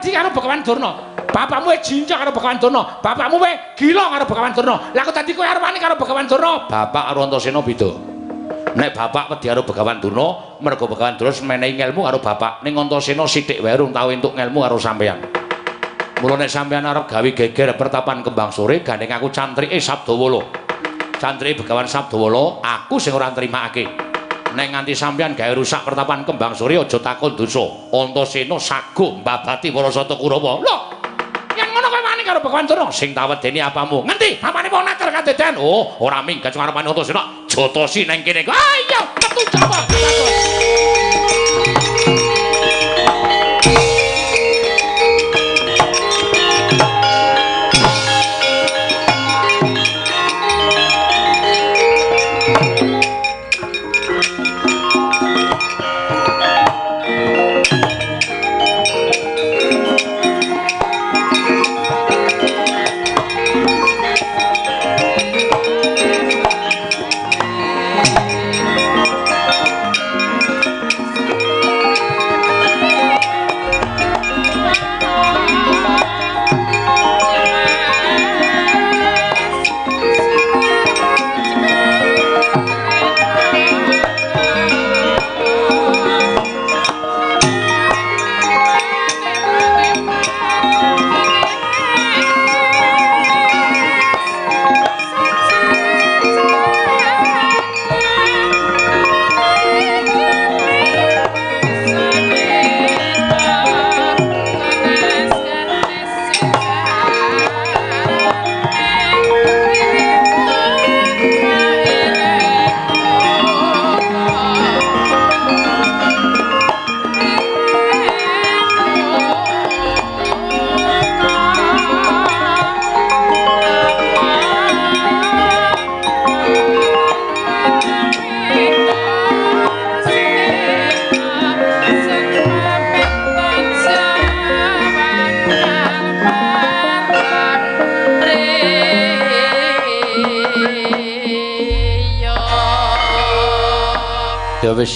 Karo Begawan Durna. Bapakmu wis jinjak karo Begawan Durna. Bapakmu wis gila karo Begawan Durna. Lah kok dadi kowe arep wani karo Begawan Durna? Bapak karo Antasena beda. Nek bapak wedi karo Begawan Durna, mergo Begawan Durna menehi ngelmu karo bapak. Ning Antasena sithik wae urung tau entuk ngelmu karo sampeyan. Mula nek sampeyan arep gawe geger pertapan Kembang Sore, gandeng aku cantrike Sabdawala. Cantrike Begawan Sabdawala, aku sing ora nrimakake. Nek nganti sampeyan gawe rusak pertapan Kembang Sore aja takon dosa. Antasena sago mbabati para sata Kurawa. Lho, yen ngono kowe wani karo Begawan Durna? Sing tak wedeni apamu? Ngendi? Apane wong nater kadedan? Oh, ora minggat ngarepane Antasena. Jotosi nang kene. Ayo, metu coba. Ya wis.